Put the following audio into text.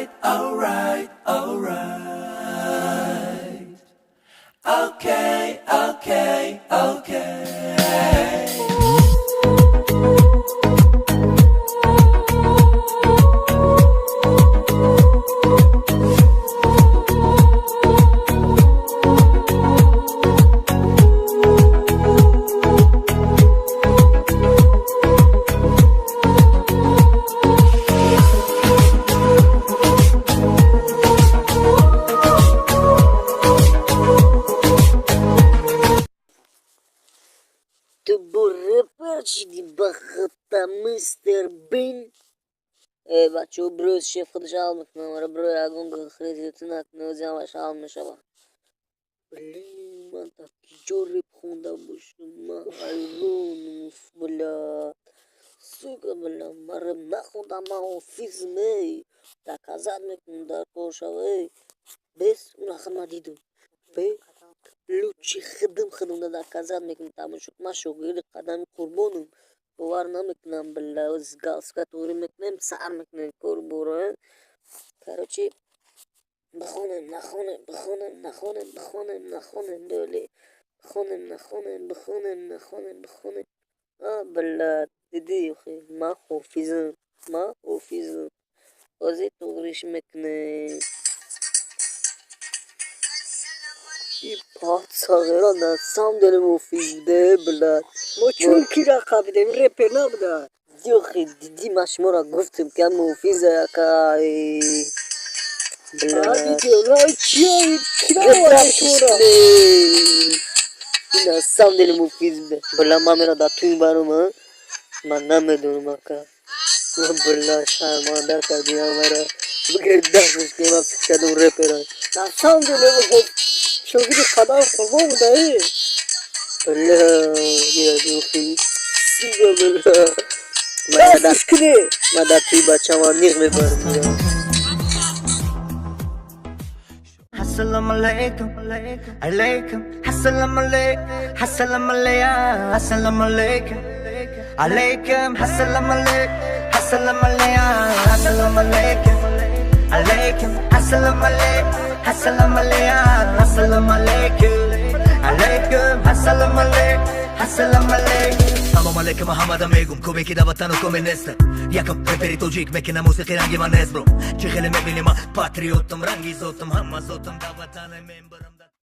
Alright, alright, alright. Okay, okay, okay. Ту бо рэпер шидӣ, ба худта Мистер Бин? Э, бачаҳо, брос, шеф худаш ҳал мекунад. Мара бро, ягон хрезиту накунад, ози ҳамаш ҳал мешавад. Блин, ман дар киҷо рэп хонда бошам? Ман ҳайронам, бля, сука, бля, ман рэп нахондам, ман ҳофизм, эй, доказать мекунам, дар кор шава, эй. Бес унаха ман дидум, бе лучше худам худамда доказать мекунам. Тамошо, ман шогирди Қадами Қурбонам, бовар намекунам, бля. Оз галстука тоғрӣ мекунем, сар мекунем кору боро. Короче, бихонем, нахонем, бихонем, нахонем, бихонем, нахонем, доли, бихонем, нахонем, бихонем, нахонем, бихонем. А, бля, дидӣ, охи, ман ҳофизам, ман ҳофизам. Ҳозир тоғриш мекунем. И патсағира на самом деле муфиз буде, бля. Мо чун кира қабидем, репер набуда. Охи, дидӣ, ман шуморо гуфтем, ки ам муфиза яка. Бля. Чия кира оварда шуморо? На самом деле муфиз буде, бля. Ман мера дар туи баром, ман намедонам, ака. Бля, шарманда кардӣ ҳамаро. Бигир дасташ, ки ман фикр кардам репера. На самом деле шогирди Қадам Қурбон будаи. Бля, охи, сука, бля. Дасташ кунӣ. Ман дар туи бачама ниғ мебарам. Assalamu alaikum, alaikum, assalamu alaikum, assalamu alaikum, assalamu alaikum, alaikum, assalamu alaikum, assalamu alaikum, assalamu alaikum, alaikum, assalamu alaikum, assalamu alaikum, assalamu alaikum, alaikum, assalamu alaikum, assalamu alaikum. Салом алейкум, ҳамада мегум, коме ки да ватану коме неста. Якам репери тоҷик мекунам мусиқи, ранги ман нест, бро. Чӣ хеле мебинӣ, ман патриотам, ранги зотам, ҳама зотам да ватане мембарам.